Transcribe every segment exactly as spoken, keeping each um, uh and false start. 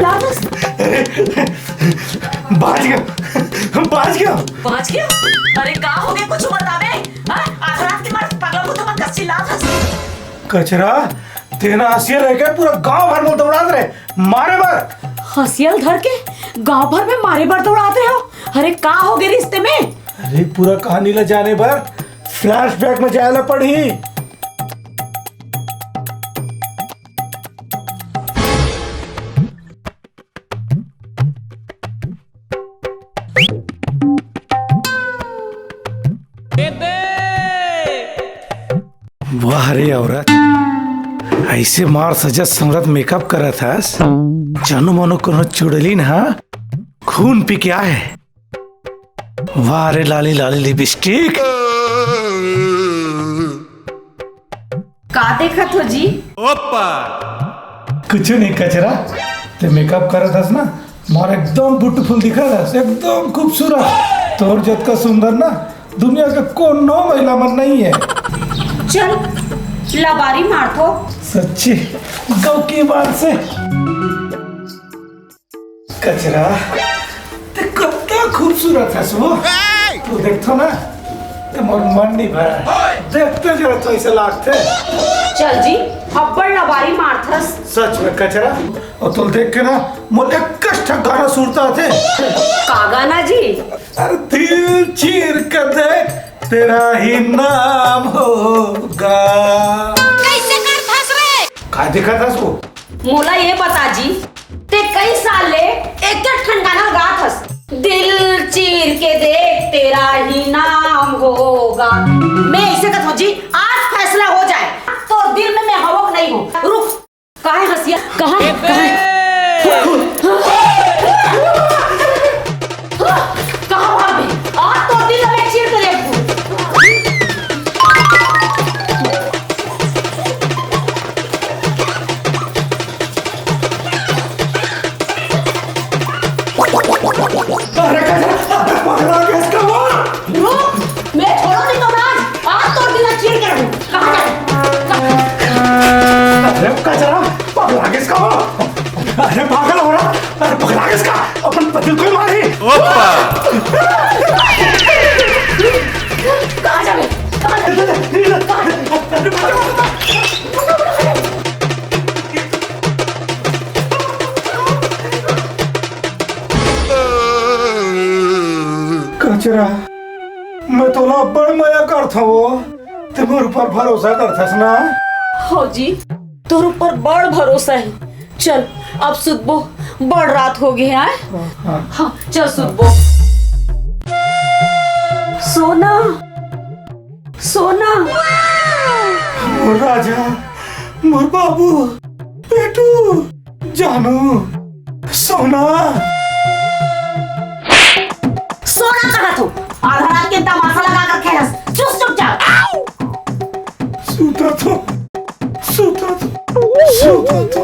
लाजस। बाज गया, बाज गया। बाज गया? अरे का हो गया, कुछ बताबे? हाँ? आधा रात के मारे पगला कुत्ता मन कस चिल्लात हस। कचरा, तेना हसिया लेके पूरा गांव भर में दौड़ात रहे, मारे बर। हसिया ल धर के गांव भर में मारे बर दौड़ात रहे हो? अरे का हो गए रिश्ते में? अरे पूरा कहानी ला जाने बर flashback में जाए ला पड़ही। वाह रे औरत, ऐसे मार सजत संवरत मेकअप करत हस, जानो मानो कोनो चुड़ैलिन हा खून पी के आए। वाह रे लाली लाली लिपस्टिक। का देखत हो जी? ओप्पा। कुछ नहीं कचरा, ते मेकअप करत हस ना, मार एकदम ब्यूटीफुल दिखत हस, एकदम खूबसूरत। तोर जतका सुंदर ना दुनिया के कोनो महिला मन नहीं है। चल, लबारी मारथो। सच्ची, गौ की बात से। कचरा, ते कत्ता खूबसूरत हस वो। तू देखथो ना, ते मोर मन नहीं भरा। देखते जरा तो ऐसे लागथे। चल जी, अब्बड़ लबारी मारथस। सच में कचरा, और तू देख के ना मोर एक कष्ट गाना सुरता थे। का गाना जी? अरे दिल चीर के देख, तेरा ही नाम होगा। कैसे करथस रे? का देखत हस वो? मोला ये बता जी, ते कई साल ले एक एक ठन गाना गात हस, दिल चीर के देख तेरा ही नाम होगा। मैं ऐसे कहत हूँ जी, आज फैसला हो जाए, तो दिल में मैं हवक नहीं हूँ। रुक, काहे हसिया? कहाँ? कहाँ? कहाँ भाग गई? आज तो दिल में चीर के देखूँ। अरे कचरा, अरे पकड़ा गया इसका वो। रुक, मैं छोड़ो नहीं तो आज, आज तो दिल में चीर के रहूँ। कहाँ जाए? अरे कचरा, पकड़ा गया इसका वो। अरे पागल हो रहा, अरे पकड़ा गया इसका, अपन पति को ही मारी। ओप्पा। कहाँ जावे? कहाँ जावे? कहाँ जावे? कचरा, मैं तोला बड़ मया करथव, ते मोर ऊपर भरोसा करथस ना? हो जी, तोर ऊपर बड़ भरोसा है। चल, अब सुतबो, बड़ रात हो गए है। हाँ। हाँ, चल सुतबो। सोना, सोना। मोर राजा, मोर बाबू, बेटू, जानू, सोना। सोना कहा तू, आधा रात के तमाशा लगा कर खेलस। चुप, चुपचाप। सुता तो, सुता तो, सुता तो।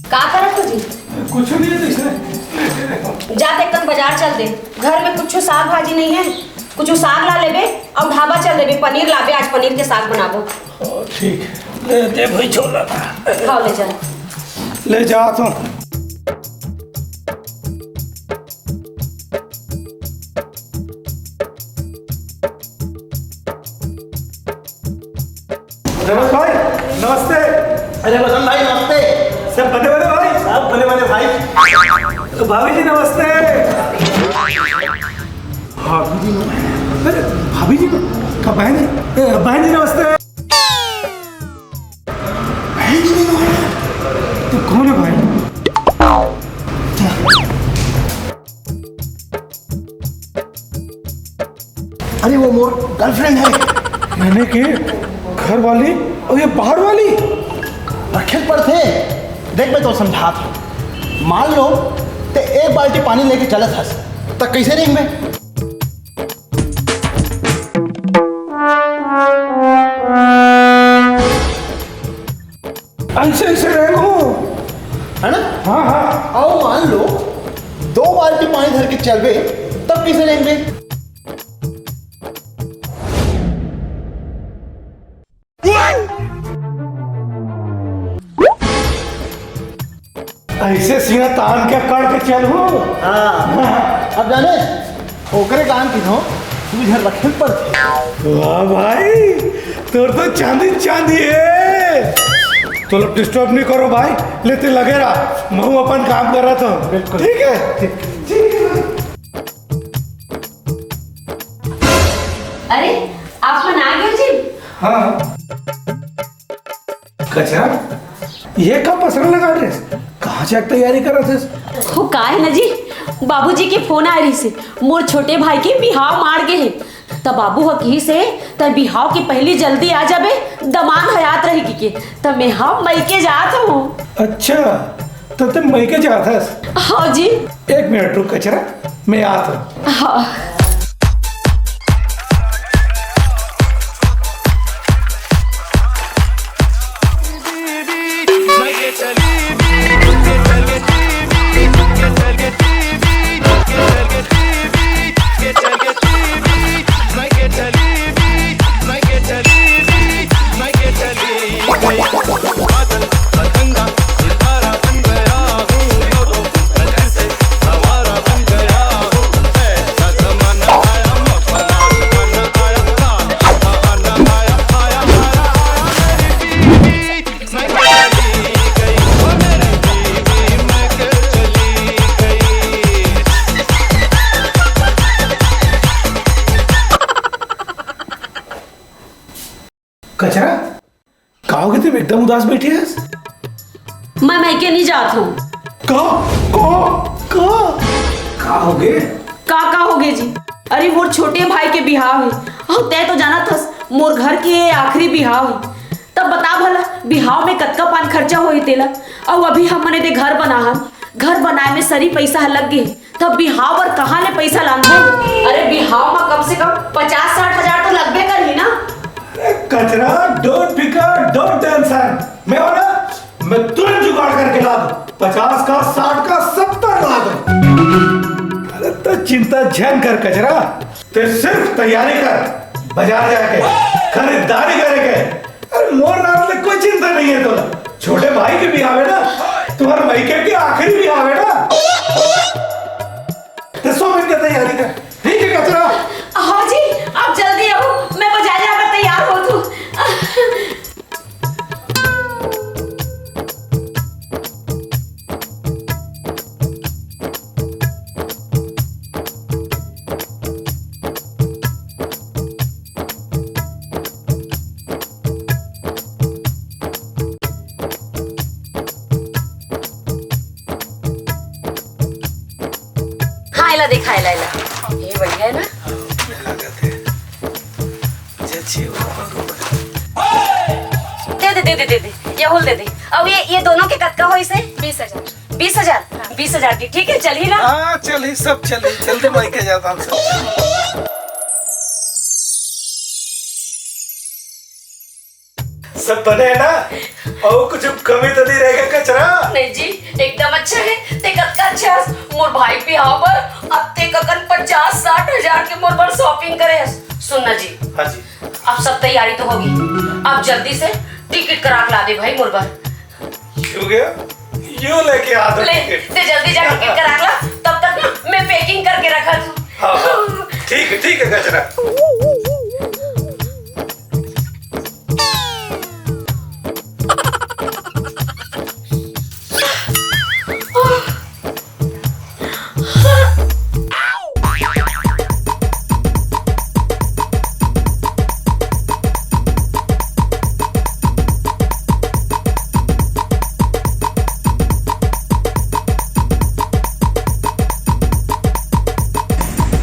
का करत हो जी? कुछ नहीं है, तो इसमें लेटे रहता हूँ। जा त एक कन बाजार चल दे, घर में कुछ साग भाजी नहीं है, कुछ साग ला लेबे और ढाबा चल देबे, पनीर लाबे, आज पनीर के साग बनाबो। ओ, ठीक है, ले दे भाई छोला। हाँ, ले जा। ले जा तो। रमेश भाई, नमस्ते। अरे वसंत भाई, नमस्ते। सब बने बने भाई? सब बने बने भाई। भाभी जी, नमस्ते। भाभी जी, अरे, भाभी जी, का बहन जी? ए, बहन जी, नमस्ते। बहन जी, नहीं, नहीं। तो कौन है भाई? अरे, वो मोर girlfriend है। मैंने के घर वाली और ये बाहर वाली? रखेल पड़थे। देख, मैं तो समझात हूँ। मान लो, ते एक बाल्टी पानी लेके चलत हस, त कैसे रेंगबे? ऐसे, ऐसे रेंगो। है ना? हाँ, हाँ। आओ, मान लो, दो बाल्टी पानी धर के चलबे, कैसे लेंगे? ऐसे सीना तान के कड़ के चलहू। हाँ। अब जाने, ओकरे कान की हो, तू इधर रखे पड़ते। वाह भाई, तोर तो चांदी चांदी है। तो लोग डिस्टर्ब नहीं करो भाई, लेते लगे रहा, मैं अपन काम कर रहा था। बिल्कुल। ठीक है? ठीक है भाई। अरे, आप मन आ गए जी? हाँ। कचरा, ये का पसरा लगा रहे? कहाँ जाके तैयारी करत हस? हो का है ना जी, बाबूजी के फोन आ रही से, मोर छोटे भाई के बिहाव मार गे हे। त बाबू ह कही से, त बिहाव के पहली जल्दी आ जाबे, दमांद हयात रहेगी के। त मैं हम मइके जात हूँ। अच्छा, त ते मइके जात हस? हाँ जी। एक मिनट रुक कचरा, मैं आत हूँ। हाँ। कचरा, का हो गए तुम एकदम उदास बैठी है? मैं मइके नहीं जात हूँ। का? का? का? का हो गए? का का हो गए जी? अरे मोर छोटे भाई के बिहाव है। अउ तय तो जानत हस, मोर घर के आखिरी बिहाव है। तब बता भला, बिहाव में कतका पान खर्चा होही तेला? अउ अभी हमन एदे घर बनाहन, घर बनाए में सरी पैसा ह लग गे। तब बिहाव बर कहाँ ले पैसा लानबो? अरे बिहाव म कम से कम पचास साठ हजार तो लगबे करही ना। अरे कचरा, don't फिकर, don't tension। मैं हो ना, मैं तुरंत जुगाड़ करके ला दूं। पचास का, साठ का, सत्तर ला दूं। अरे तो चिंता झन कर कचरा, ते सिर्फ तैयारी कर, बाजार जाके खरीदारी करे के। अरे मोर नाम ले कोई चिंता नहीं है तोला। छोटे भाई के बिहाव है ना, तुम्हारे मइके के आखिरी बिहाव है ना। तो सौ मिनट की तैयारी कर, ठीक है कचरा? हाँ जी, आप जल्दी आओ, मैं बाजार जाकर तैयार हो तू। हाँ, एला देखा, एला, एला। ये बढ़िया है ना? हाँ, बढ़िया लागत है। अच्छा, अच्छी है, वो बरोबर है। दे दे, दे दे, दे दे। ये होल दे दे। अब ये, ये दोनों के कतका होइस हे? बीस हजार। बीस हजार? हाँ। बीस हजार की, ठीक है, चलही ना? हाँ, चलही, सब चलही। जल्दी मइके जाता हम सब। सब बने है ना? अउ कुछ कमी तो नहीं रहेगा कचरा? नहीं जी, एकदम अच्छा है। ते कतका अच्छा हस, मोर भाई बिहाव बर अब ते ककन पचास साठ हजार के मोर बर shopping करे हस। सुन ना जी, हाँ जी। अब सब तैयारी तो होगी, अब जल्दी से टिकट करा के ला दे भाई मोर बर। क्यों गया? यो लेके आ दो ले, टिकट। ते जल्दी जा टिकट करा के ला, तब तक ना मैं packing करके रखा तू। हाँ, हाँ, ठीक है, ठीक है कचरा।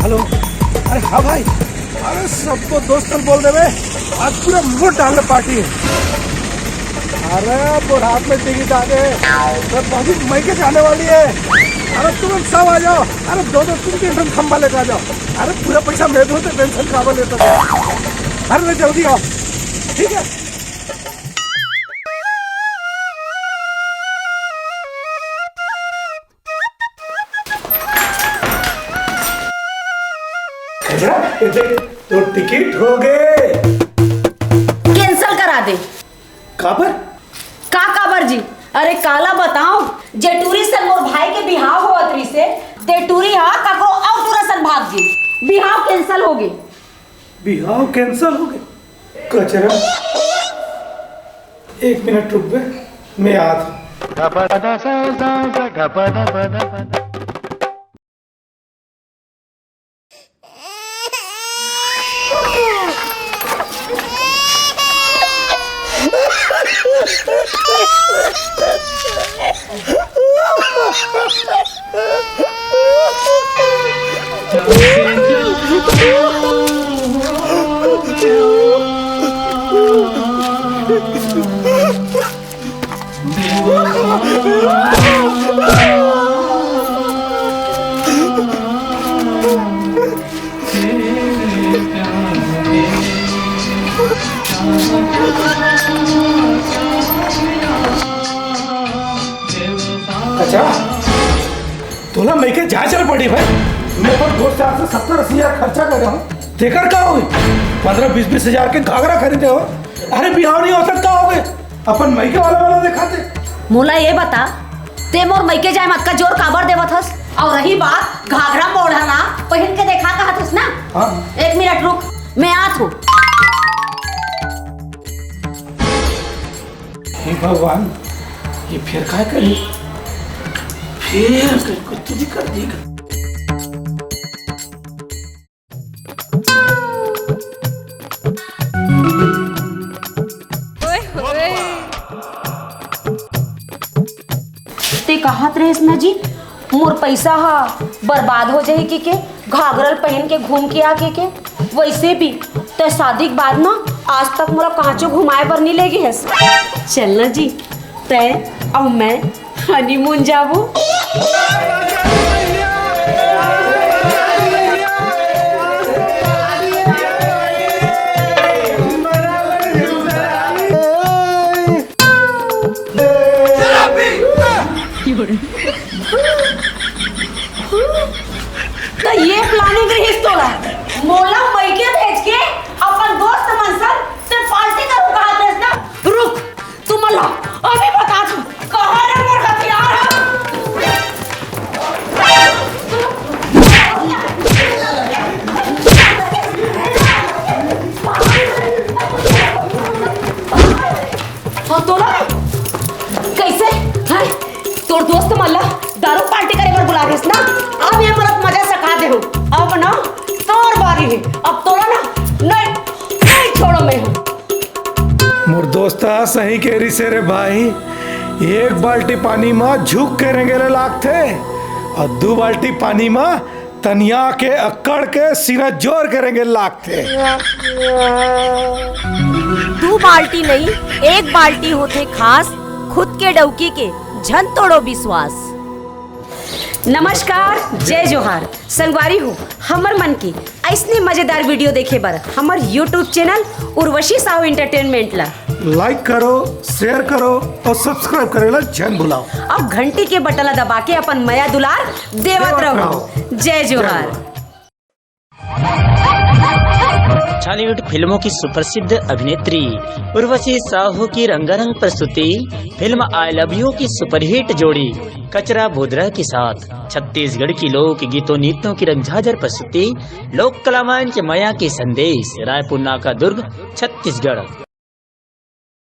हेलो, अरे हाँ भाई, अरे सबको दोस्त बोल देवे, आज पूरा mood डालने party है। अरे मोर हाथ में टिकट आ गए, तो बाबू मइके जाने वाली है। अरे तुम सब आ जाओ, अरे दो दो तीन तीन ठन खंबा लेके आ जाओ। अरे पूरा पैसा मैं दूँ तो tension काबर लेता है। अरे जल्दी आओ, ठीक है। तो टिकट हो गे। कैंसिल करा दे। काबर? का काबर जी? अरे काला बताओ, जे टूरी सन मोर भाई के बिहाव होवत रिसे, ते टूरी हा काको अउ टूरा सन भाग गे। बिहाव कैंसिल हो गे। बिहाव कैंसिल हो गे? कचरा। एक मिनट रुक बे, मैं आत हूँ। अच्छा, तोला मइके जाए चल पड़ी भाई। मैं अपन दोस्त यार से सत्तर अस्सी हजार खर्चा करे हूँ, तेकर का होई? पन्द्रह बीस बीस हजार के घाघरा खरीदे हो, अरे बिहाव नहीं हो सकता हो गए। अपन मइके वाला वाला देखाते। मोला ये बता, ते मोर मइके जाए म अतका जोर काबर देवत हस? अउ रही बात घाघरा मोढ़ा ना पहिन के देखा कहत हस ना? हाँ। एक मिनट रुक, मैं आत हूँ। हे भगवान, ये फिर काय करी? फिर कर, कुछ तुझे कर देगा। ओए होए। ते कहत रहेस ना जी, मोर पइसा ह बर्बाद हो जाही कहिके, घाघरा ल पहिन के घूम के आ कहिके। वइसे भी ते शादी के बाद ना आज तक मोला कांचो घुमाए बर नइ ले गे हस। चल ना जी, तैं अउ मैं हनीमून जाबो। त ये planning रहिस तोला, मोला मइके भेज के अपन दोस्त मन संग ते party करू कहत हस ना? रुक, तुमन ला अभी बतात हूँ, कहाँ रे मोर हथियार ह? हाँ, तोला कइसे? हैं? तोर दोस्त मन ला दारू party करे बर बुला गेस ना? अब ये मरत मजा सका दे हो। अब ना तोर बारी हे, अब तोला ना नहीं, नहीं छोड़ो मैं हूँ। मोर दोस्त ह सही कहे रिसे रे भाई, एक बाल्टी पानी म झुक के रेंगे ले लागथे, अउ दू बाल्टी पानी म तनिया के अकड़ के सीना जोर के रेंगे ले लागथे। दू बाल्टी नहीं, एक बाल्टी होथे खास, खुद के डौकी के झन तोड़ो विश्वास। नमस्कार, जय जोहार। संगवारी हो, हमर मन के अइसने मजेदार video देखे बर हमर YouTube channel Urvashi Sahu Entertainment ला like करो, share करो अउ subscribe करे ला झन भुलाओ। अउ घंटी के बटन ला दबा के अपन मया दुलार देवत देवत रहो। रहो। जय जोहार। जय जोहार। छॉलीवुड फिल्मों की सुप्रसिद्ध अभिनेत्री उर्वशी साहू की रंगारंग प्रस्तुति फिल्म I Love You की सुपरहिट जोड़ी कचरा भुदरा के साथ छत्तीसगढ़ की लोक गीतों नृत्यों की रंगझाझर प्रस्तुति लोक कला मंच मया के संदेश, रायपुर नाका दुर्ग, छत्तीसगढ़।